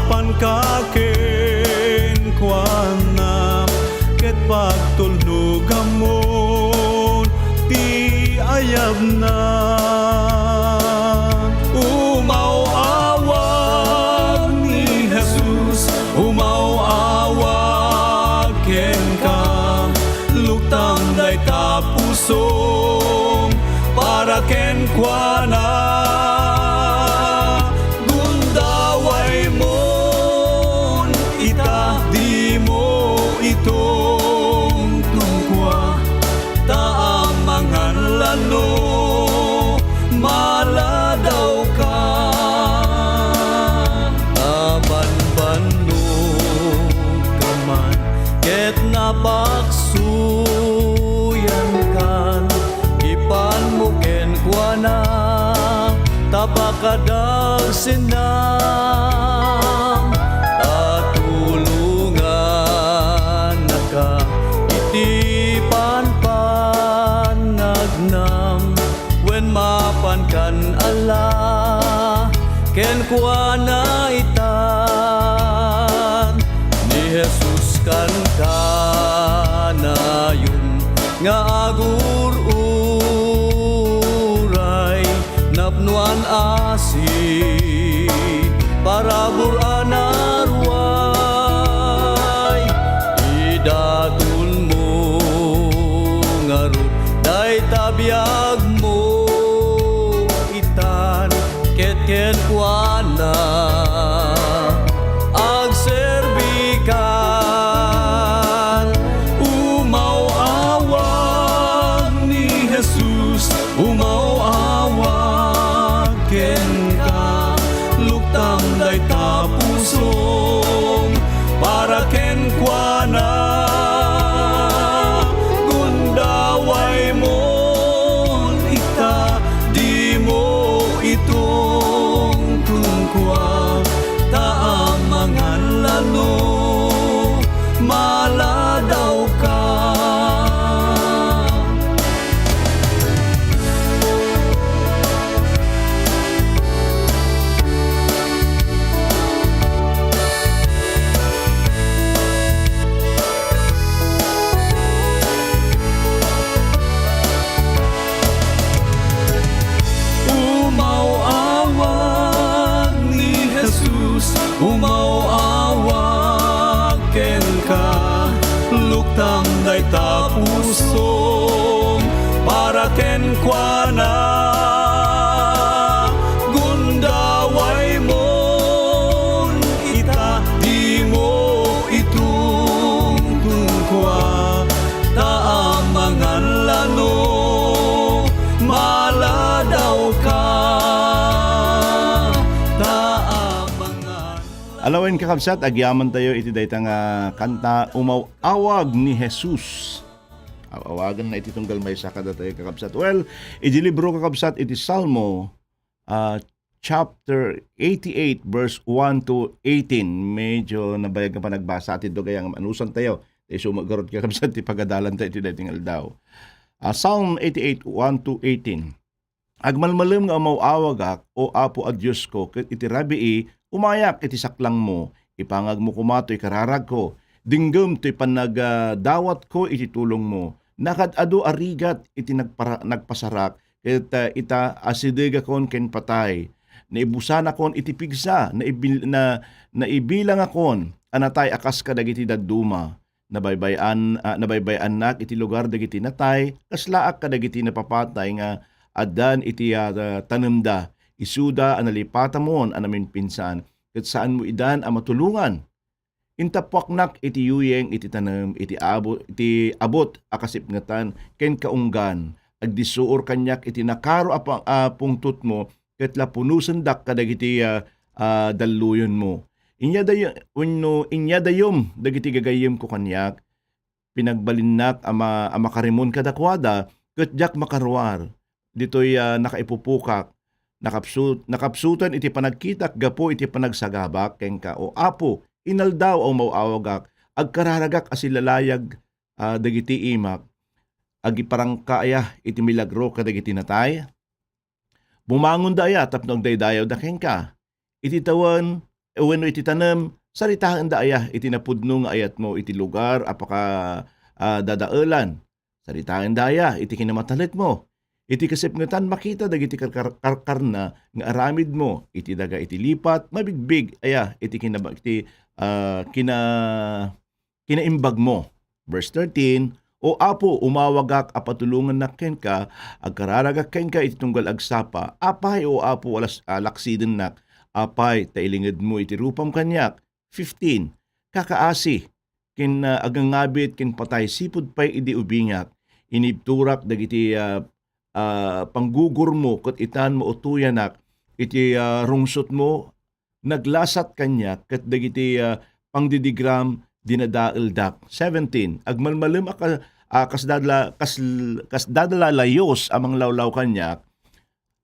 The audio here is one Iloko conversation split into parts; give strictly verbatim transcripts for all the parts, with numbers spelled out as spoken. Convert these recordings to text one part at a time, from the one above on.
Panka kenkuana ket pagtulnugamon ti ayabna. Umaw-awag ni Jesus, umaw-awag kenka, luktang dayta pusom para kenkuana. Gundawaymon ita, dimo itungtungkoa, ta amangan la no maladawka. Nabanbannog ka man ket napaksuyankan, ipanmo kenkuana ta pakadagsenna. Ta tulongannaka iti panpanagnam, wen mapankan ala kenkuana itan. Ni Jesus kan kanayon nga agur-uray, napnoan asi, parabur a naruay. Idatonmo ngarud dayta biagmo itan, ket kenkuana agserbikan. Umaw-awag ni Jesus, umaw-awag kenka, luktang dayta pusom para kenkuana. Gundawaymon ita, dimo itungtungkoa, ta amangan la no maladawka. Umaw-awag ni Jesus, umaw-awag kenka, luktang dayta pusom para kenkuana. Gundawaymon ita, dimo itungtungkoa, ta amangan la no maladawka. Ta amangan. Ala wen, kakabsat, agyamantayo iti dayta nga kanta, Umaw-awag ni Jesus. Aw-awaganna iti tunggal maysa kadatayo, kakabsat. Well, iti libro, kakabsat, iti Salmo, ah, chapter eighty-eight, verse one to eighteen. Medyo nabayag nga panagbasa, iti dugay nga maanusantayo. Isu met garud, kakabsat, ti pagadalantayo iti daytoy nga aldaw. Ah, Psalm eighty-eight, one to eighteen. Agmalmalem nga umaw-awagak, O Apo a Diosko, ket iti rabii, umayak iti saklangmo. Ipangagmo koma toy kararagko. Dinggem toy panagdawatko iti tulongmo. Nakaad-adu a rigat iti nagpara-, nagpasarak, ket, ah, ita, asidegakon ken patay. Naibusanakon iti pigsa, naibil-, na, naibilangakon a natay a kas kadagiti dadduma. Nabaybay-an-, ah, nabaybay-annak iti lugar dagiti natay, kaslaak kadagiti napapatay nga addan iti, ah, tanemda. Isuda a nalipatamon a namimpinsan, ket saanmo idan a matulongan. Intappuaknak iti yuyeng iti tanem, iti abo-, iti abut a kasipngetan ken kaunggan. Agdissuor kaniak iti nakaro a pa-, a pungtotmo, ket la punosendak kadagiti, ah, ah, dalluyenmo. Inyadayo-, wenno inyadayom dagiti gagayyemko kaniak, pinagbalinnak a ma-, a makarimon kadakuada, ket diak makaruar. Ditoy, ah, nakaipupokak, nakapsut-, nakapsutan iti panagkitak gapu iti panagsagabak kenka, O Apo, inaldaw a umaw-awagak, agkararagak a silalayag, ah, dagiti imak. Agiparangka aya iti milagro kadagiti natay? Bumangonda aya tapno agdaydayawda kenka? Iti tawen, wenno iti tanem, saritaenda aya iti napudno nga ayatmo iti lugar a paka-, a dadaelan. Saritaenda aya iti kinamatalekmo. Iti kasipngetan, makita dagiti karkar-, karkarna nga aramidmo iti daga iti lipat, mabigbig aya iti kinaba-, iti, ah, kina-, kinaimbagmo. Verse thirteen, "O Apo, umawagak a patulongannak kenka, agkararagak kenka iti tunggal agsapa. Apay, O Apo, alas-, a laksidennak. Apay, ta ilingedmo iti rupam kaniak." Fifteen, kakaasi, ken, ah, agangabit ken patay sipud pay idi ubingak. Inibturak dagiti, ah, ah, panggugurmo ket itan mautoyanak iti, ah, rungsotmo. Naglasat kaniak ket dagiti, ah, pangdidigram dinadaeldak. Seventeen, agmalmalem a ka-, a kasdadla-, kas-, kasdadalayus a manglawlaw kaniak,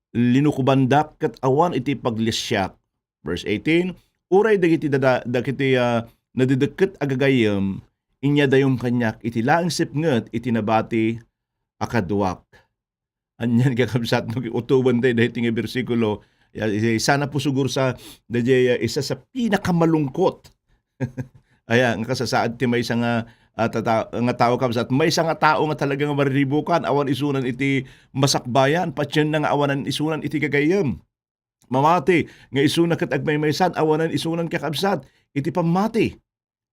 linukobandak ket awan iti paglisiak. Verse eighteen, uray dagiti dada-, dagiti, ah, nadidekket a gagayyem, inyadayom kaniak iti laeng sipnget iti nabati a kaduak. Anian, kakabsat, no, utoben tayo dahiti nga bersikulo, ya, isa, isa na pusugursa, daydiay, ah, isa sa pinakamalungkot. Aya, nga kasasaad ti maysa nga, ah, tata-, nga tao, kabsat, maysa nga tao nga talaga nga mariribukan, awan isunan iti masakbayan, patienna nga awanan isunan iti gagayyem. Mamati nga isuna ket agmaymaysan, awanan isunan, kakabsat, iti pammati.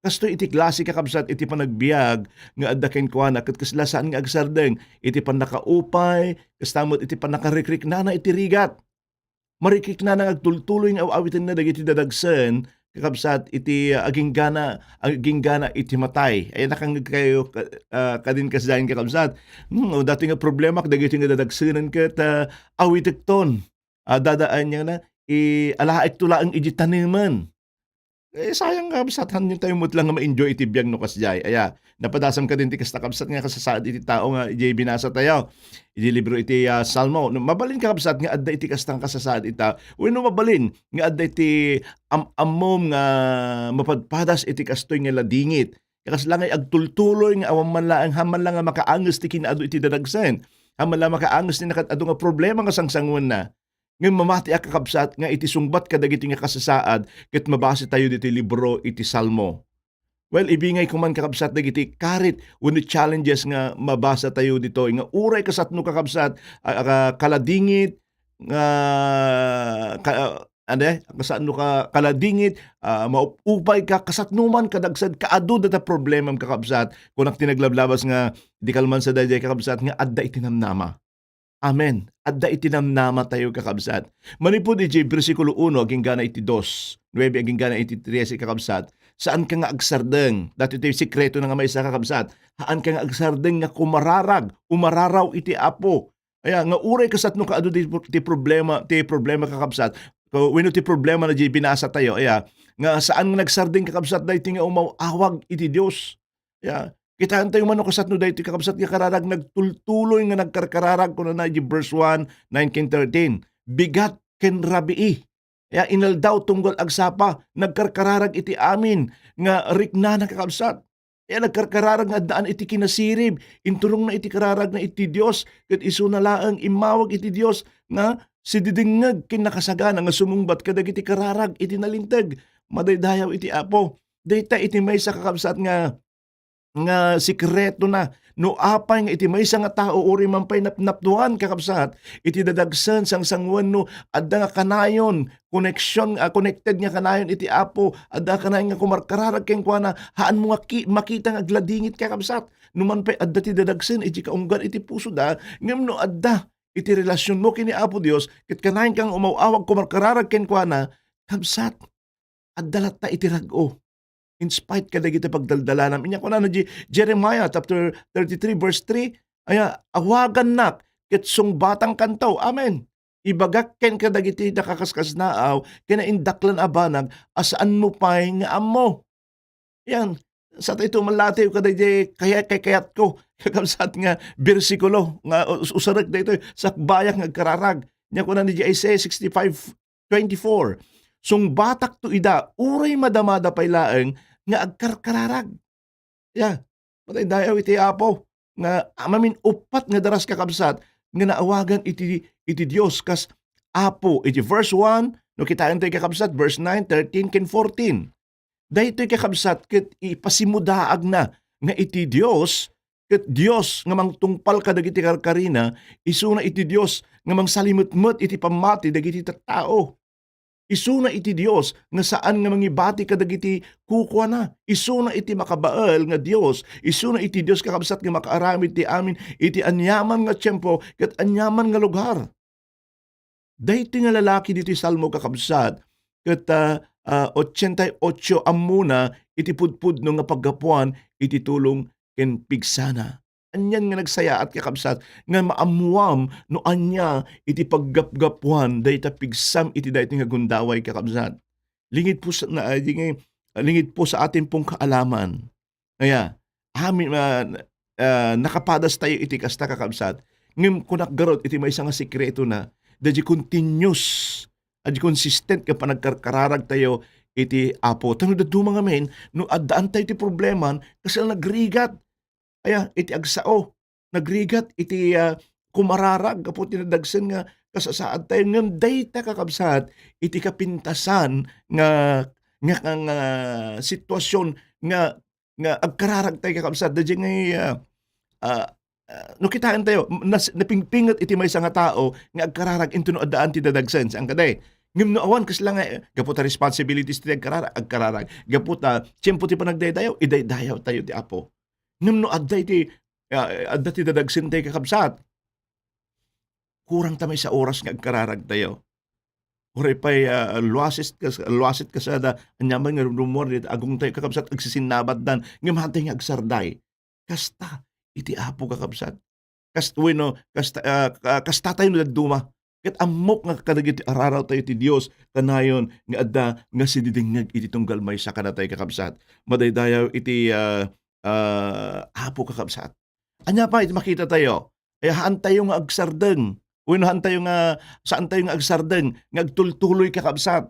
Kastoy iti klase, kakabsat, iti panagbiag nga adda kenkuana, ket kasla saan nga agsardeng iti pannakaupay, kasta met iti pannakarikriknana iti rigat. Marikriknana nga agtultuloy nga aw-awitenna dagiti dadagsen, kakabsat, iti, ah, aginggana, aginggana iti matay. Ay, nakangngegkayo, ka-, ah, kadin kasdiay, kakabsat. Hmm, o dati nga problema, dagiti nga dadagsenen ket, ah, awitekton. Ah, dadaan niya na, i-, alaekto laeng iti tanemen. Eh, sayang nga, kabsat, haantayo met lang nga ma-enjoy iti biag no kasdiay. Aya, napadasam kadin ti kasta, kabsat, nga kasasaad iti tao nga iti binasa tayo. Iti libro iti, ah, Salmo. No, mabalin, kabsat, nga adda iti kasta nga kasasaad ita. Wenno mabalin nga adda iti am-ammom nga mapadpadas iti kastoy nga ladingit. Kasla nga agtultuloy nga awan man laeng, haan man lang nga makaanges ti kinaadu iti dadagsen. Haan man lang makaanges ti nakaad-adu nga problema nga sangsanguenna. Ngem mamatiak, kakabsat, nga iti sungbat kadagiti nga kasasaad, ket mabasa tayo ditoy libro iti Salmo. Well, ibingay ko man, kakabsat, dagiti karit wenno challenges nga mabasa tayo ditoy, nga uray kasatno, kakabsat, a, a, kaladingit, nga, ka, ade, kasatno ka kaladingit, ah, maupupay ka, kasatno man kadagsen, kaadu data problemam, kakabsat. Kunak ti naglablabas nga, di kalman sa daydiay, kakabsat, nga adda iti namnama. Amen. Adda iti namnama tayo, kakabsat. Manipud iti bersikulo uno aginggana iti dos, nuebe aginggana iti trese, kakabsat, saan ka nga agsardeng. Dati ti sekreto na nga maysa, kakabsat. Haan ka nga agsardeng nga kumararag, umararaw iti Apo. Aya, nga uray kasatno kaadu ti, ti problema, ti problema, kakabsat. Ko, wenno ti problema na di binasa tayo, aya, nga saan nga nagsardeng, kakabsat, daytoy nga umaw-awag iti Dios. Ya, kitaentayo man no kasatno daytoy, kakabsat, nga kararag nagtultuloy nga nagkarkararag, kunana iti verse one, nine ken thirteen. Bigat ken rabii. Ya, inaldaw tunggal agsapa, nagkarkararag iti amin nga riknana, kakabsat. Ya, nagkarkararag nga addaan iti kinasirib, inturongna iti kararagna iti Dios, ket isuna laeng immawag iti Dios nga sididingngeg ken nakasagana nga sumungbat kadagiti kararag iti nalinteg. Madaydayaw iti Apo. Dayta iti maysa, kakabsat, nga nga sikreto na. No apay nga iti maysa nga tao, uray man pay napnapduan, kakabsat, iti dadagsen, sangsanguan, no adda nga kanayon, connection, ah, connected nga kanayon iti Apo, adda nga kanayon nga kumarkararag kenkuana, haan mo nga ki-, makita nga agladingit, kakabsat. No man pay adda ti dadagsen iti kaunggan iti pusoda, ngem no adda iti relasyonmo ken ni Apo Dios, ket kanayon ka nga umaw-awag, kumarkararag kenkuana, kabsat, adda latta iti rag-o. In spite kadagiti pagdaldalanam. Inya kunana di Jeremiah chapter thirty-three, verse three, aya, "Awagannak, ket sungbatangkanto." Amen. "Ibagak ken kadagiti nakakaskasnaaw, ken naindaklan a banag, a saanmo pay nga ammo." Yan. Sa ito, malatiw kadagiti kaya-, kay kayatko, kakabsat, nga bersikulo nga us-, usarek daytoy, sakbayak nga agkararag. Nya kunana di Isaiah sixty-five, twenty-four, "Sungbatakto ida, uray madamada pay laeng nga agkarkararag." Ya, madaydayaw iti Apo nga mamin-uppat nga daras, kakabsat, nga naawagan iti, iti Dios kas Apo. Iti verse one, No kitaentayo, kakabsat, verse nine, thirteen, ken fourteen. Daytoy, kakabsat, ket ipasimudaagna nga iti Dios, ket Dios nga mangtungpal kadagiti karkarina, isuna iti Dios nga mangsalimetmet iti pammati dagiti tattao. Isuna iti Dios nga saan nga mangibati kadagiti kukuana. Isuna iti makabael nga Dios. Isuna iti Dios, kakabsat, nga makaaramid ti amin iti aniaman nga tiempo ket aniaman nga lugar. Daytoy nga lalaki ditoy Salmo, kakabsat, ket, ah, ah, ochenta y ocho ammona iti pudpudno nga paggapuan iti tulong ken pigsana. Anian nga nagsayaat, kakabsat, nga maammuam no ania iti paggapgapuan dayta pigsam iti daytoy nga gundaway, kakabsat. Lingid po sa, na, ah, lingid, lingid po sa atin pong kaalaman. Aya, amin, ah, ah, nakapadas tayo iti kasta, kakabsat. Ngem kunak garud iti maysa nga sekreto na, daydi continuous, a di consistent nga panagkarkararag tayo iti Apo. Tano dadduma ngamin, no addaan tayo ti probleman, kasla nagrigat. Aya, iti agsao. Nagrigat iti, ah, kumararag gapu ti nadagsen nga kasasaad tayo. Ngem dayta, kakabsat, iti kapintasan nga, nga, nga, nga sitwasyon nga, nga agkararag tayo, kakabsat. Daydi ngay, ah, ah, ah, no kitaen tayo, nas-, napingpinget iti maysa nga tao nga agkararag intono addaan ti dadagsen, saan kadi? Ngem no awan, kasla nga, eh, gapu ta responsibilities ti agkararag, agkararag. Gapu ta tiempo ti panagdaydayaw, idaydayaw tayo ti Apo. Ngem no adda iti, ah, adda ti dadagsen tayo, kakabsat, kurang ta maysa oras nga agkararag tayo. Uray pay, ah, luasit kas-, luasit kasada, aniaman nga rummuar dita agong tayo, kakabsat, agsisinnabatdan, ngem haantay nga agsarday. Kasta iti Apo, kakabsat. Kas-, wenno, kasta, ah, ka-, kasta tayo no dadduma. Ket ammok nga kadagiti araraw tayo ti Dios kanayon nga adda nga sididingngeg iti tunggal maysa kadatayo, kakabsat. Madaydayaw iti, ah, ah, Apo, kakabsat. Ania pay iti makita tayo? Ay, haan tayo nga agsardeng. Wenno haan tayo nga, saan tayo nga agsardeng nga agtultuloy, kakabsat.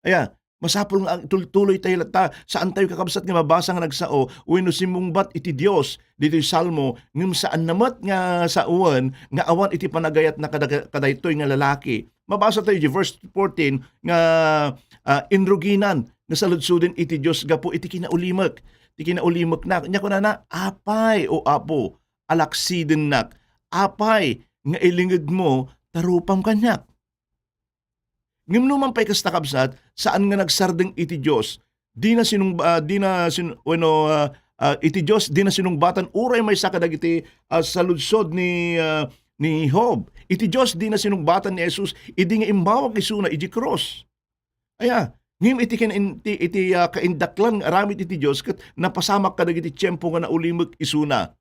Aya, masapul nga agtultuloy tayo latta. Saan tayo, kakabsat, nga mabasa nga nagsao wenno simmungbat iti Dios ditoy Salmo, ngem saanna met nga sawen nga awan iti panagayatna kada-, kadaytoy nga lalaki. Mabasa tayo di verse fourteen nga, ah, inruginan nga saludsoden iti Dios gapu iti kinaulimek. Ti kinaulimekna. Nia kunana, "Apay, O Apo, alaksidennak. Apay nga ilingedmo ta rupam kaniak." Ngem no man pay kasta, kabsat, saan nga nagsardeng iti Dios. Dina sinung-, ah, dina sin-, wenno, ah, ah, iti Dios dina sinungbatan uray maysa kadagiti, ah, saludsod ni, ah, ni Job. Iti Dios dina sinungbatan ni Jesus idi nga imbawag isuna iti krus. Aya, ngem iti kin-, iti, iti, ah, kaindaklan nga aramid iti Dios ket napasamak kadagiti tiempo nga naulimek isuna.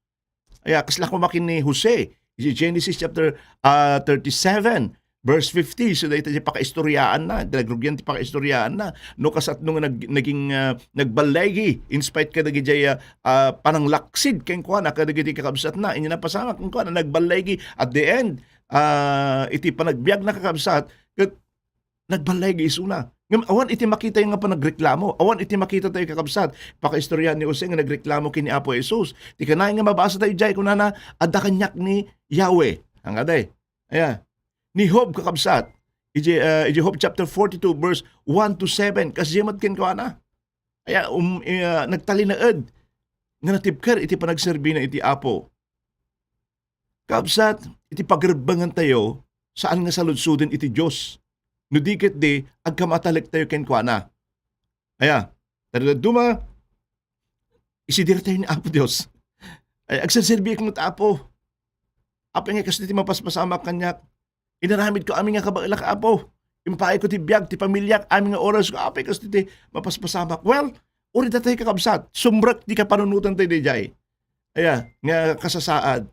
Aya, kasla koma ken ni Jose, iti Genesis chapter, ah, thirty-seven, verse fifty. So, dayta ti pakaistoryaanna, nagrugian ti pakaistoryaanna. No, kasatno nga nag-, naging, ah, nagballegi, in spite kadagiti, ah, ah, pananglaksid kenkuana, kadagiti kakabsatna, inya napasamak kenkuana, nagballegi. At the end, ah, iti panagbiagna, kakabsat, ket nagballegi isuna. Ngem awan iti makita nga panagreklamo. Awan iti makita tayo, kakabsat. Pakaistorya ni Jose nga nagreklamo ken ni Apo Jesus. Ti kanayon nga mabasa tayo diay, kunana, "Adda kaniak ni Yahweh." Ang aday. Aya. Ni Job, kakabsat. Iti, ah, iti Job chapter forty-two, verse one to seven. Kasdiay met kenkuana. Aya, um, eh, ah, nagtalinaed nga natibker iti panagserbina iti Apo. Kabsat, iti pagrebbengan tayo, saan nga saludsoden iti Dios. No di ket di, agkamatalek tayo kenkuana. Aya, tadaduma, isidir tayo ni Apo Dios. Ay, agserserbiak met, Apo. Apay nga kastoy ti mapaspasamak kaniak. Inaramid ko amin nga kabaelak, Apo. Impaay ko ti biag, ti pamiliak, amin nga oras ko, apay kastoy ti mapaspasamak. Well, uri datay, kakabsat. Sumrek ti kapanunotan tayo diay. Aya, nga kasasaad.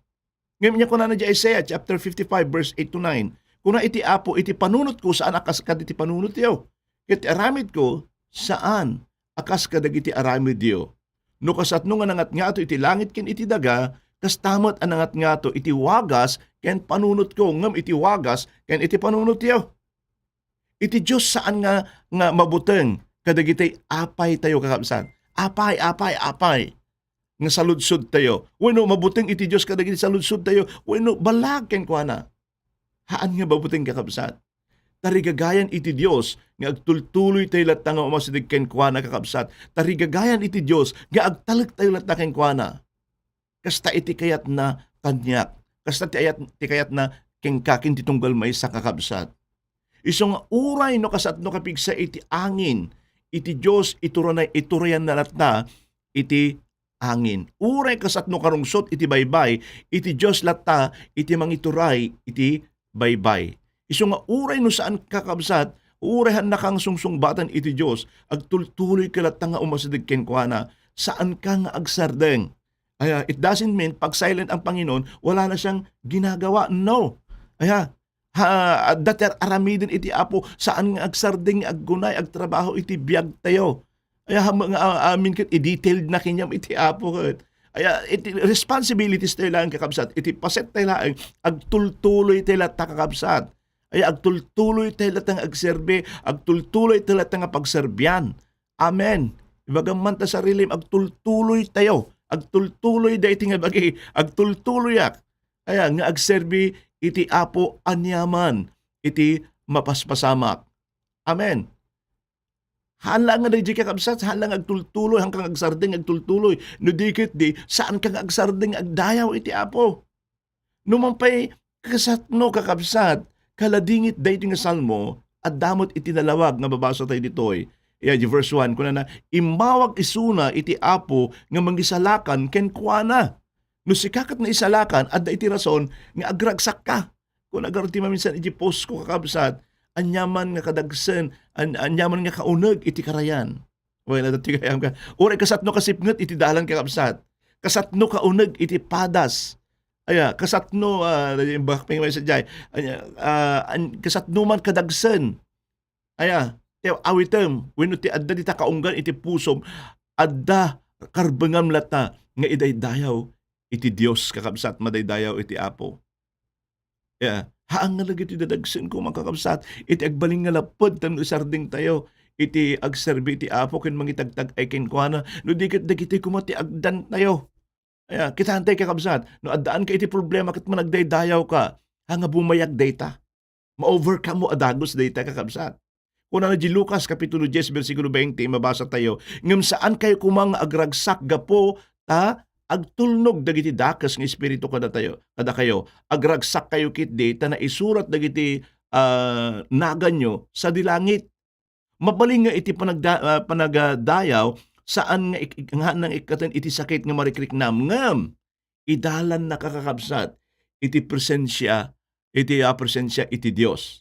Ngem nia kunana di Isaiah chapter fifty-five, verse eight to nine, "Kuna iti Apo, iti panunotko saan a kas kaditi panunotyo, ket ti aramidko saan a kas kadagiti aramidyo. No kasatno nga nangatngato iti langit ken iti daga, kasta met a nangatngato iti wagas ken panunotko, ngem iti wagas ken iti panunotyo." Iti Dios saan nga, nga mabuteng kadagiti apay tayo, kakabsat. Apay, apay, apay. Nga saludsod tayo. Wenno, mabuteng iti Dios kadagiti saludsod tayo. Wenno, balag kenkuana. Haan nga mabuteng, kakabsat. Tarigagayan iti Dios nga agtultuloy tayo latta nga umasideg kenkuana, kakabsat. Tarigagayan iti Dios nga agtalek tayo latta kenkuana. Kasta iti kayatna kaniak. Kasta ti ayat-, ti kayatna kenka ken ti tunggal maysa, kakabsat. Isu nga uray no kasatno kapigsa iti angin, iti Dios iturana-, iturayanna latta iti angin. Uray kasatno karungsot iti baybay, iti Dios latta iti mangituray iti baybay. Isu nga uray no saan, kakabsat, uray haannaka nga sungsungbatan iti Dios, agtultuloyka latta nga umasideg kenkuana, saanka nga agsardeng. Aya, it doesn't mean pag silent ang Panginoon, wala na siyang ginagawa. No. Aya, ha, adda ti ar-, aramiden iti Apo, saan nga agsardeng nga aggunay, agtrabaho iti biag tayo. Aya, ha, nga, ah, amin ket i-detailed na kaniam iti Apo ket. Aya, iti responsibilities tayo laeng, kakabsat. Iti paset tayo laeng, agtultuloy tayo latta, kakabsat. Aya, agtultuloy tayo latta nga agserbi, agtultuloy tayo latta nga pagserbian. Amen. Ibagam man ta sarilim, agtultuloy tayo. Agtultuloy daytoy nga bagi, agtultuloyak. Aya, nga agserbi iti Apo aniaman iti mapaspasamak. Amen. Haan la nga daydiay, kakabsat, haan la nga agtultuloy, haanka nga agsardeng, agtultuloy. No di ket di, saanka nga agsardeng, agdayaw iti Apo. No man pay, kasatno, kakabsat, kaladingit daytoy nga Salmo, adda met iti nalawag nga mabasa tayo ditoy. Iya, di verse one, kunana, "Immawag isuna iti Apo nga mangisalakan kenkuana." No sika ket naisalakan, adda iti rason nga agragsakka. Kuna garud ti maminsan iti post ko, kakabsat, aniaman nga kadagsen, an-, aniaman nga kauneg iti karayan. Wen, adda ti gayam ka. Uray kasatno kasipnget iti dalan, kakabsat. Kasatno kauneg iti padas. Aya, kasatno, ah, bakpeng may sadjay. Aya, ah, an-, kasatno man kadagsen. Aya, ti awitem, wenno ti adda dita kaunggan iti pusom, adda karbengam latta nga idaydayaw iti Dios, kakabsat, madaydayaw iti Apo. Ya, haan nga dagiti dadagsen koma, kakabsat, iti agbalin nga laped tapno isardeng tayo iti agserbi iti Apo ken mangitagtag-ay kenkuana, no di ket dagiti koma ti agdan tayo. Aya, kitaen tayo, kakabsat, no addaan ka iti problema ket managdaydayaw ka, ha nga bumayag dayta. Ma-overcome mo a dagus dayta, kakabsat. Kunana di Lucas Kapitulo dies, bersikulo veinte, mabasa tayo, "Ngem saan kayo koma nga agragsak gapu ta agtulnog dagiti dakes nga espiritu kadatayo, kadakayo. Agragsak kayo ketdi ta naisurat dagiti, ah, naganyo sadi langit." Mabalin nga iti panagda-, ah, panagdayaw, saan nga ik-, ik-, nga nang ikkaten iti sakit nga marikriknam, ngem idalan na, kakabsat, iti presensia, iti, ah, presensia iti Dios.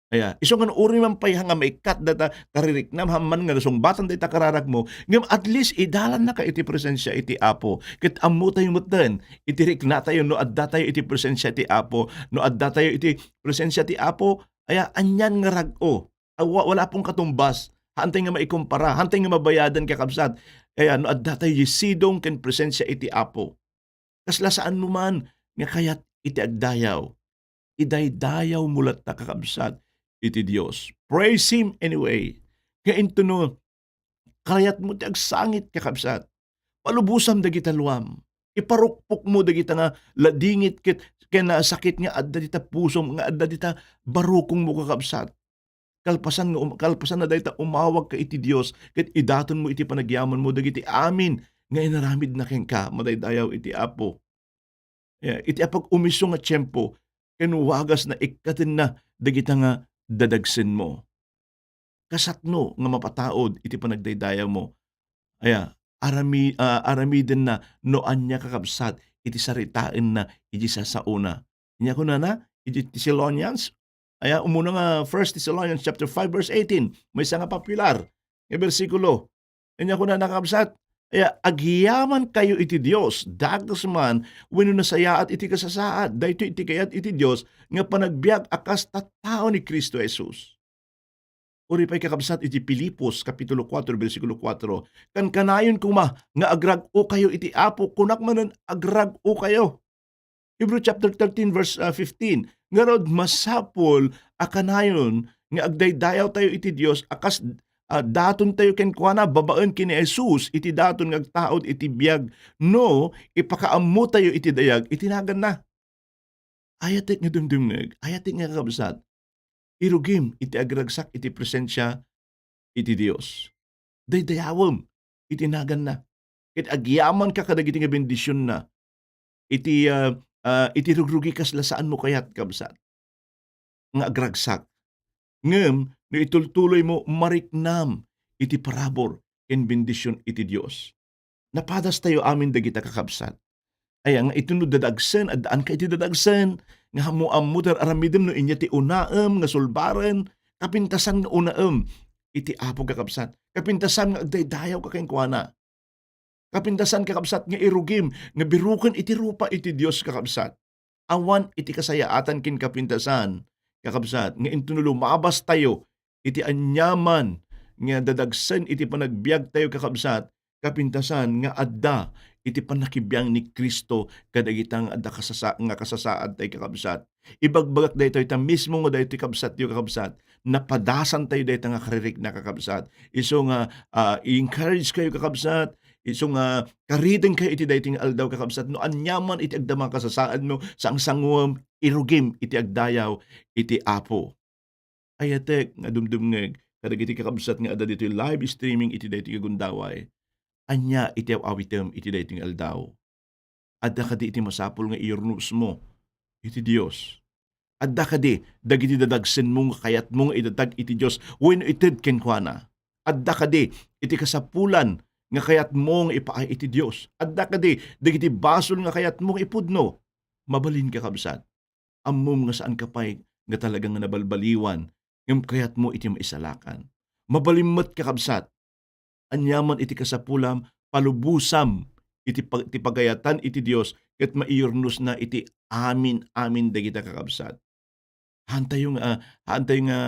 Aya, isu nga no uray man pay nga maikkat data kaririknam, haan man nga nasungbatan dayta kararag mo, ngem at least idalan na ka iti presensia iti Apo. Ket ammo tayo metten iti rikna tayo no adda tayo iti presensia ti Apo. No adda tayo iti presensia ti Apo, aya, anian nga rag-o. Ah, wa-, wala pong katumbas. Haantay nga maikumpara, haantay nga mabayadan, kakabsat. Kaya no adda tayo sidong ken presensia iti Apo, kasla saan mo man nga kayat iti agdayaw, idaydayaw mo latta, kakabsat, iti Dios. Praise Him anyway. Kaya intono, kayat mo ti agsangit, kakabsat. Palubosam dagita luam. Iparukpok mo dagita nga ladingit ket ken sakit nga adda dita pusom, nga adda dita barukong mo, kakabsat. Kalpasan nga um-, kalpasan na dayta, umawag ka iti Dios ket idaton mo iti panagyaman mo dagiti amin nga inaramid na kenka, madaydayaw iti Apo. Ya, iti apag-umiso nga tiempo, ken wagas na ikkaten na dagita nga dadagsen mo. Kasatno nga mapataud iti panagdaydayaw mo. Aya, arami-, ah, aramiden na no ania, kakabsat, iti saritaen na iti sasaona. Ania kunana, iti Thessalonians, aya, umuna nga First Thessalonians chapter five verse eighteen, maysa nga popular nga bersikulo. Ania kunana, kakabsat, aya, "Agyaman kayo iti Dios, dakes man wenno nasayaat iti kasasaad." Daytoy iti kayat iti Dios nga panagbiag a kas tattao ni Cristo Jesus. Uray pay, kakabsat, iti Filipos, Kapitulo kuatro, bersikulo kuatro, "Kankanayon koma nga agrag-o kayo iti Apo, kunak manen, agrag-o kayo." Hebrew chapter thirteen, verse, ah, fifteen, "Ngarud, masapul a kanayon nga agdaydayaw tayo iti Dios a kas, ah, daton tayo kenkuana babaen ken ni Jesus iti daton nga agtaud iti biag no ipakaammo tayo iti dayag iti naganna." Ayatek nga dumdumngeg, ayatek nga kakabsat, Irugim iti agragsak iti presensia iti Dios. Daydayawem iti naganna. Ket agyamanka kadagiti nga bendisionna. Iti, ah, ah, iti rugrugi kasla saanmo kayat, kabsat, nga agragsak. Ngem no itultuloymo, mariknam iti parabur ken bendision iti Dios. Napadastayo amin dagita, kakabsat. Aya nga iti no dadagsen, addaan ka iti dadagsen, nga ammo-ammo ti ar-aramidem no inya ti unaem nga sulbaren, kapintasan nga unaem iti Apo, kakabsat. Kapintasan nga agdaydayaw ka kenkuana. Kapintasan, kakabsat, nga irugim nga biruken iti rupa iti Dios, kakabsat. Awan iti kasayaatan ken kapintasan, kakabsat, nga intono lumabas tayo iti aniaman nga dadagsen iti panagbiag tayo, kakabsat, kapintasan nga adda iti pannakibiang ni Cristo kadagita nga adda kasasa-, nga kasasaad tayo, kakabsat. Ibagbagak daytoy ta mismo nga daytoy kabsatyo, kakabsat, napadasan tayo dayta nga karirikna, kakabsat. Isu nga, ah, i-encourage kayo, kakabsat. Isu nga kariten kayo iti daytoy nga aldaw, kakabsat. No aniaman iti agdama kasasaadmo, sangsanguem, irugim iti agdayaw iti Apo. Ayatek nga dumdumngeg kadagiti kakabsat nga adda ditoy live streaming iti daytoy nga gundaway. Ania iti aw-awitem iti daytoy nga aldaw? Adda kadi iti masapul nga iyurnosmo iti Dios? Adda kadi dagiti dadagsenmo nga kayatmo nga idatag iti Dios wenno ited kenkuana? Adda kadi iti kasapulan nga kayatmo nga ipaay iti Dios? Adda kadi dagiti basol nga kayatmo nga ipudno? Mabalin, kakabsat. Ammom nga saanka pay nga talaga nga nabalbaliwan, ngem kayatmo iti maisalakan. Mabalin met, kakabsat. Aniaman iti kasapulam, palubosam iti pag-, ti pagayatan iti Dios ket maiyurnosna iti amin-amin dagita, kakabsat. Haantayo nga, ah, haantayo nga,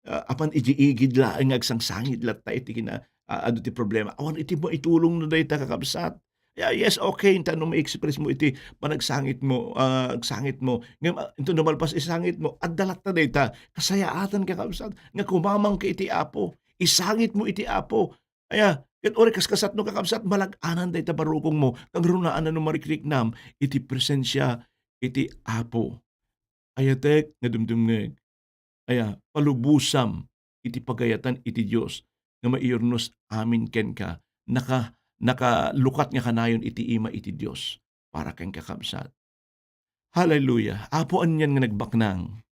ah, apan idiay igid laeng nga agsangsangit latta iti kina-, ah, adu ti problema. Awan iti maitulongno dayta, kakabsat. Ya, yes, okay, ta no ma-express mo iti panagsangit mo, ah, agsangit mo. Ngem, ah, inton no malpas isangit mo, adda latta dayta. Kasayaatan, kakabsat, nga kumamang ka iti Apo. Isangit mo iti Apo. Aya, ket uray kaskasatno, kakabsat, malag-anan dayta barukongmo, kagrunaan no marikriknam iti presensia iti Apo. Ayatek nga dumdumngeg. Aya, palubosam iti pagayatan iti Dios nga maiyurnos amin kenka. Naka-, nakalukat nga kanayon iti ima iti Dios para kenka, kabsat. Hallelujah. Apo, anian nga nagbaknang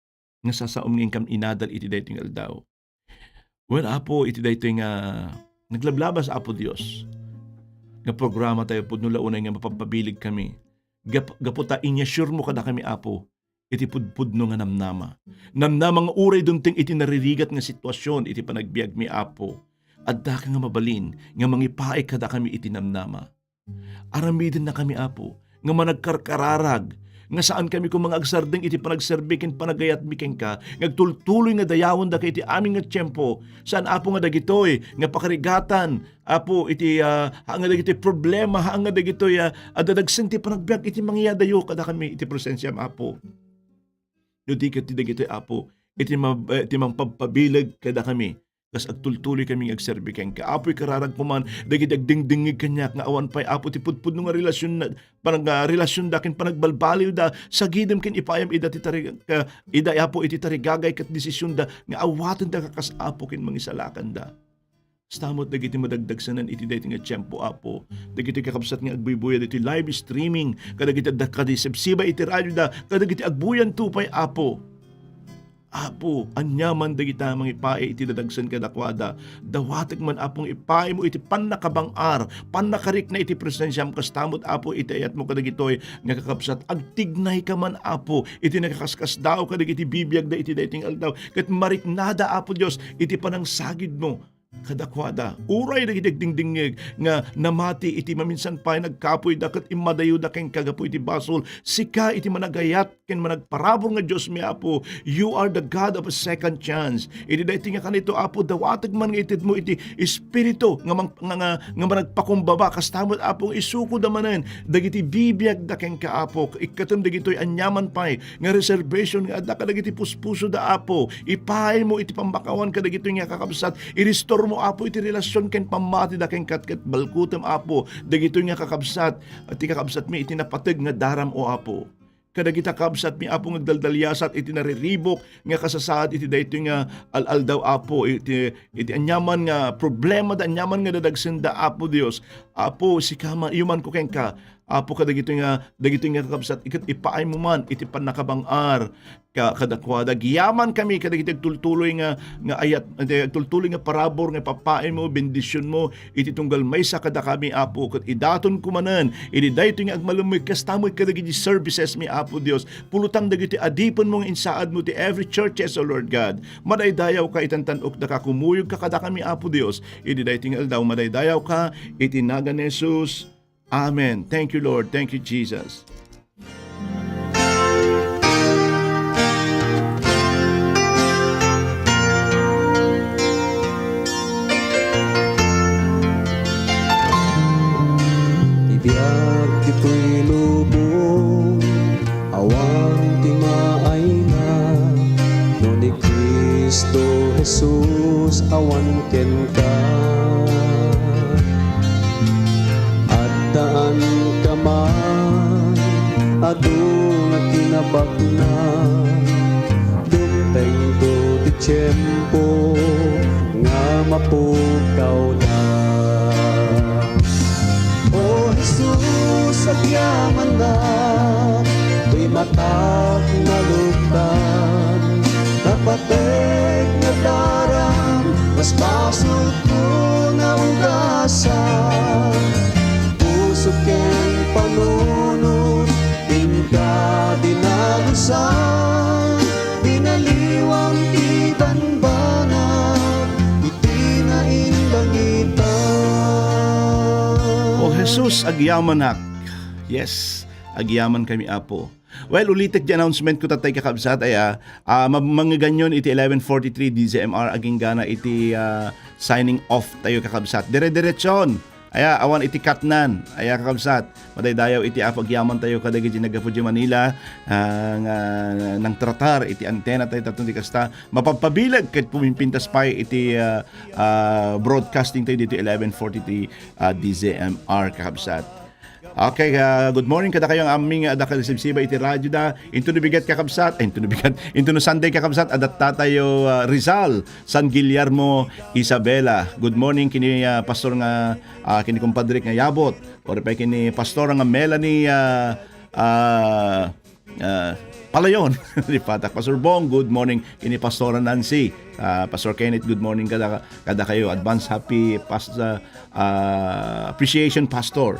nga sasaom nga inkam inadal iti daytoy nga aldaw. Wen, Apo, iti daytoy nga naglablabas, Apo Dios, nga programa tayo pudno la unay nga mapagpabilig kami. Gap-, gapu ta inyassuremo kadakami, Apo, iti pudpudno nga namnama. Namnama nga uray dumteng iti naririgat nga sitwasyon iti panagbiagmi, Apo, adda ka nga mabalin nga mangipaay kadakami iti namnama. Aramidennakami, Apo, nga managkarkararag, nga saankami koma nga agsardeng iti panagserbi ken panagayatmi kenka, nga agtultuloy nga dayawen daka iti amin nga tiempo. Saan, Apo, nga dagitoy nga pakarigatan, Apo, iti, ah, haan nga dagitoy problema, haan nga dagitoy, ah, a dadagsen ti panagbiag iti mangiyadayo kadakami iti presensiam, Apo. No di ket ti dagitoy, Apo, iti ma-, eh, ti mangpagpabileg kadakami, kas agtultuloy kami nga agserbi kenka. Apo, ikararag koman dagiti agdingdingngeg kaniak nga awan pay, Apo, ti pudpudno nga relasyon na, panag-, ah, relasyon da ken panagbalbaliw da, sagidem ken ipayam ida ti tari-, ka, ida, Apo, iti tarigagay ket desisyon da nga awatenda ka kas Apo ken mangisalakanda. Kasta met dagiti madagdagsenan iti daytoy nga tiempo, Apo. Dagiti kakabsat nga agbuybuya ditoy live streaming, kadagiti adda kadi sibsiba iti radioda, kadagiti agbuyanto pay, Apo. Apo, aniaman dagita mangipaay iti dadagsen kadakuada. Dawatek man, Apo, nga ipaaymo iti pannakabang-ar, pannakarikna iti presensiam, kasta met, Apo, iti ayatmo kadagitoy nga kakabsat. Agtignayka man, Apo, iti nagkakaskasdaaw kadagiti bibiagda iti daytoy nga aldaw, ket mariknada, Apo Dios, iti panangsagidmo kadakuada. Uray dagiti agdingdingngeg nga namati iti maminsan pay nagkapuyda ket immadayoda kenka gapu iti basol, sika iti managayat ken managparabur nga Diosmi, Apo. You are the God of a second chance. Iti daytoy nga kanito, Apo, dawatek man nga itedmo iti espiritu nga mang-, nga, nga, nga managpakumbaba, kasta met, Apo, nga isukoda manen dagiti bibiagda kenka, Apo. Ikkatem dagitoy aniaman pay nga reservation nga adda kadagiti puspusoda, Apo. Ipaaymo iti pammakawan kadagitoy nga kakabsat. I-restore mo, Apo, iti relasyon ken pammatida kenka ket balkutem, Apo, dagitoy nga kakabsat, ti kakabsatmi iti napateg nga daram, O Apo. kadagita kabsatmi, Apo, nga agdaldaliasat iti nariribuk nga kasasaad iti daytoy nga al-aldaw, Apo, iti, iti aniaman nga problema da, aniaman nga dadagsenda, Apo Dios. Apo, sika man, iyomanko kenka, Apo, kadagitoy nga, dagitoy nga kakabsat, iket ipaaymo man iti pannakabang-ar ka-, kadakuada. Agyamankami kadagiti agtultuloy nga, nga ayat, iti agtultuloy nga parabur nga ipapaaymo, bendisionmo, iti tunggal maysa kadakami, Apo, ket idatonko manen idi daytoy nga agmalemmeg, kasta met kadagiti servicesmi, Apo Dios. Pulotang dagiti adipenmo nga insaadmo ti every churches, O Lord God. Madaydayawka iti tan-okdaka, kumuyogka kadakami, Apo Dios. Idi daytoy nga aldaw, madaydayawka iti nagan ni Jesus. Amen. Thank you, Lord. Thank you, Jesus. Ti biag ditoy lubong, awan ti maayna, no ni Cristo Jesus awan kenka. Addaanka man, adu nga kinabakna, dumtengto ti tiempo nga mapukawna. O Jesus, agyamannak, ti matak naluktan, napateg nga daram, mas basolko nga ugasan. Puso ken panunot, inka dinalusan, binaliwam ti banbanag iti naindangitan. O Jesus, agyamanak. Yes, agyamankami, Apo. Well, ulitek ti announcement ko tattay, kakabsat, aya, ah, ma-, mangngeganyon iti eleven forty-three D Z M R, aginggana iti, ah, signing off tayo, kakabsat. Dire-diretson. Aya, awan iti katnan. Aya, kakabsat, madaydayaw iti Apo, agyaman tayo kadagiti naggapu di Manila, ah, nga nangtratar iti antena tayo, tattun ti kasta, mapagpabileg ket pumimpintas pay iti, ah, ah, broadcasting tayo dito eleven forty-three, ah, D Z M R, kakabsat. Okay, ah, good morning kadakayo nga amin nga adda kadisibsiba iti radyo da. Into no bigat, kakabsat, ay, into no bigat, into no Sunday, kakabsat, adda tayo, ah, Rizal, San Guillermo, Isabela. Good morning kini, ah, pastor nga, ah, kini kumpadre nga Yabot. Or pa kini pastor nga Melanie, ah, ah, ah, Palayon. Di patak, Pastor Bong, good morning. Kini Pastora Nancy, ah, Pastor Kenneth, good morning kada, kada kayo. Advance happy pas-, ah, ah, appreciation, Pastor.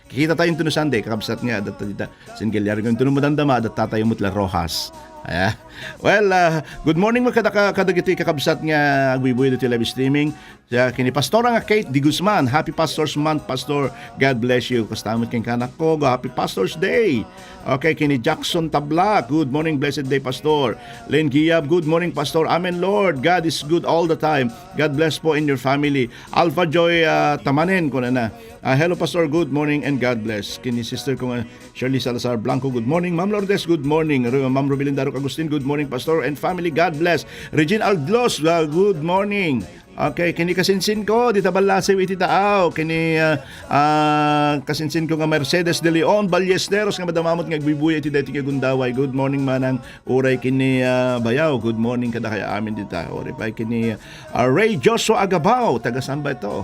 Kikita tayo into no Sunday, kakabsat nga, data dita, single year. Into no madamdama, data tayo mutla Rojas. Aya. Well, ah, good morning mo kada, ka-, kadagiti kakabsat nga agbuybuyod iti live streaming. Siya, kini Pastora nga Kate Di Guzman, Happy Pastor's Month, Pastor. God bless you. Kasta met kenka, anak ko, go, Happy Pastor's Day. Okay, kini Jackson Tablak, good morning, blessed day, Pastor. Len Giab, good morning, Pastor. Amen, Lord. God is good all the time. God bless po in your family. Alpha Joy, ah, Tamanen, kunana. Ah, hello, Pastor. Good morning and God bless. Kini sister ko nga, Shirley Salazar Blanco, good morning. Ma'am Lourdes, good morning. Ru-, Ma'am Rubilin Darok Agustin, good morning, Pastor and family. God bless. Regine Aldlos, ah, good morning. Okay, kini kasinsin ko, dita Ballasiw iti Taaw. Kini, ah, ah, kasinsin ko nga Mercedes de Leon Ballesteros nga madamamot nga agbuybuyod iti daytoy nga gundaway. Good morning, manang. Uray kini, ah, bayaw. Good morning kada kaya amin dita. Uray pa kini, ah, Ray Joshua Agabao. Taga saan ba ito?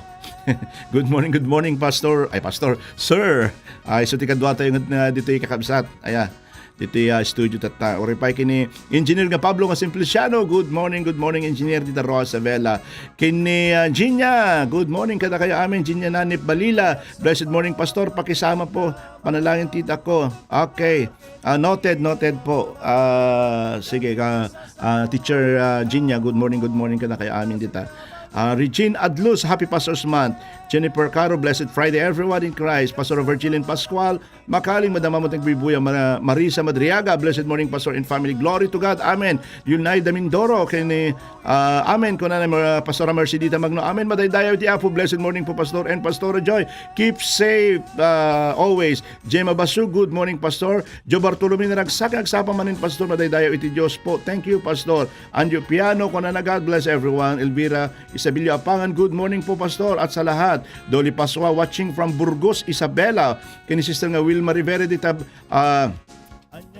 Good morning, good morning, Pastor. Ay, Pastor, Sir. Ay, so ti kadwa tayo nga, nga ditoy kakabsat. Aya. Ditoy, ah, studio tatta. Uray pa kini Engineer nga Pablo nga Simpliciano. Good morning, good morning, Engineer, dita Roa Isabela. Kini, ah, Ginya. Good morning, kada kayo amin. Ginya Nanip Balila. Blessed morning, Pastor. Pakisama po. Panalangin tita ko. Okay. Ah, noted, noted po. Ah, sige, ka, ah, Teacher, ah, Ginya. Good morning, good morning, kada kayo amin dita. Ah, Regine Adlus, Happy Pastor's Month. Jennifer Caro, Blessed Friday, everyone in Christ. Pastor Virgilin Pascual, Makaling madama mo ti agbuybuyam, Mar-, Marisa Madriaga, blessed morning, Pastor and family. Glory to God. Amen. Yunaida Mindoro, kini, ah, amen. Kuna ni Mar-, Pastora Mercedita Magno, amen. Madaydayaw ti Apo. Blessed morning po, Pastor and Pastora Joy. Keep safe, ah, always. Gemma Basu, good morning, Pastor. Joe Bartolome, naragsak nga agsapa manen, Pastor. Madaydayaw iti Dios po. Thank you, Pastor. Anjo Piano, kunana, God bless everyone. Elvira Isabilio Apangan, good morning po, Pastor, at sa lahat. Dolly Pasua, watching from Burgos, Isabela. Kini Sister nga Wilma Rivera, dita, ah,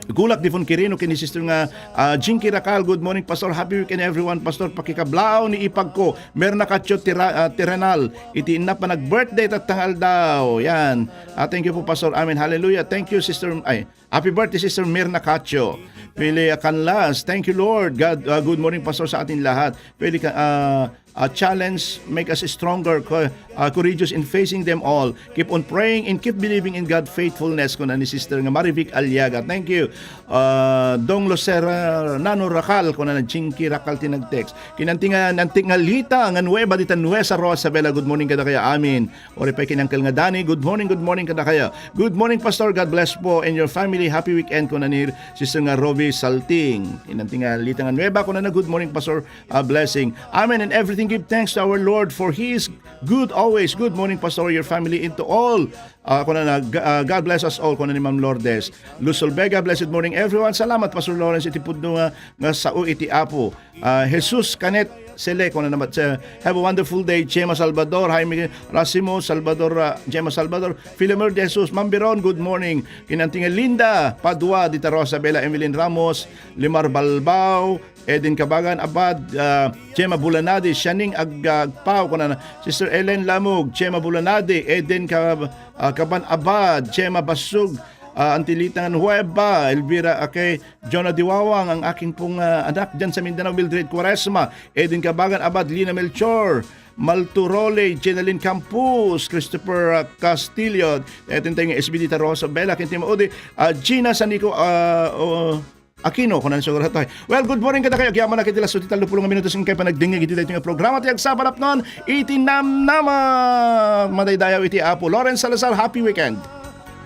Gulak Difon Quirino ken ni Sister nga, ah, Jinky Racal. "Good morning, Pastor. Happy weekend, everyone. Pastor, pakikablaaw ni ipagko, Merna Cacho Tira-, ah, Tiranal. Iti inna pa nag-birthday tatta nga aldaw." Yan. Ah, thank you po, Pastor. Amen. Hallelujah. Thank you, Sister. Ay, happy birthday, Sister Mirna Cacho. Pili Canlas. "Thank you, Lord. God, ah, good morning, Pastor, sa atin lahat." Pili ka, ah, ah, challenge, make us stronger, co-, ah, courageous in facing them all. Keep on praying and keep believing in God faithfulness, kuna ni Sister nga Marivic Aliaga. Thank you. Ah, Dong Lucera Nano Racal, kuna na Jinky Racal ti nag-text. Kinanti nga, nanti nga Lita nga Nueva dita Nueva Rosabela. "Good morning kadakayo." Amen. Uri pay ken Uncle nga Danny. "Good morning, good morning kadakayo." "Good morning, Pastor. God bless po and your family. Happy weekend," kuna ni Sister nga Roby Salting. Kinanti nga Lita nga Nueva, kuna na, "Good morning, Pastor. A blessing." Amen. "And everything give thanks to our Lord, for He is good always." "Good morning, Pastor, your family, and to all." Ah, kuna na, "G-, ah, God bless us all," kuna ni Ma'am Lourdes. Luzol Vega, "Blessed morning, everyone." Salamat, Pastor Lawrence, iti pudno nga, nga sao iti Apo. Ah, Jesus Canet Sele, kuna naman siya, "Have a wonderful day." Chema Salvador, Jaime Racimo, Salvador, ah, Chema Salvador, Filemon de Jesus, Ma'am Biron, "Good morning." Kinanti nga Linda Padua, dita Rosabela, Evelyn Ramos, Limar Balbao, Eden Kabagan Abad, ah, Chema Bulanadi, Sianing Ag-, Agpao, kuna na, Sister Ellen Lamog, Chema Bulanadi, Eden Ka-, ah, Kaban Abad, Chema Basug, ah, Antilita nga Nueva, Elvira Ake, Jonah Diwawang, ang aking pong, ah, anak dyan sa Mindanao, Mildred Quaresma, Eden Kabagan Abad, Lina Melchor, Malturole, Jenalyn Campos, Christopher, ah, Castillo, eto tayo nga S B D Tarosa, Bella Quintimo Udi, ah, Gina Sanico, ah, oh, Aquino, kunan siguro to. Well, good morning kadakayo. Agyaman na kiti las siete tallo puluh nga minutos nga panagdingig iti daytoy nga programa ti Agsapa a Napnuan iti Namnama. Madaydayaw iti Apo. Lawrence Salazar, happy weekend.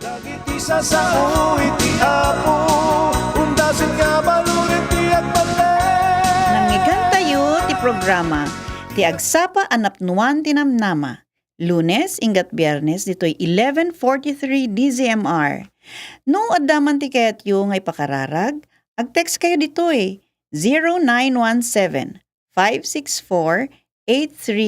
Dagiti sasao iti Apo, undasen nga baluden ti agbalin. Nangngegentayo ti programa ti Agsapa a Napnuan ti Namnama, Lunes inggat Biernes ditoy eleven forty-three D Z M R. No adda man ti kayatyo nga ipakararag, ag-text kayo ditoy zero nine one seven, five six four, eight three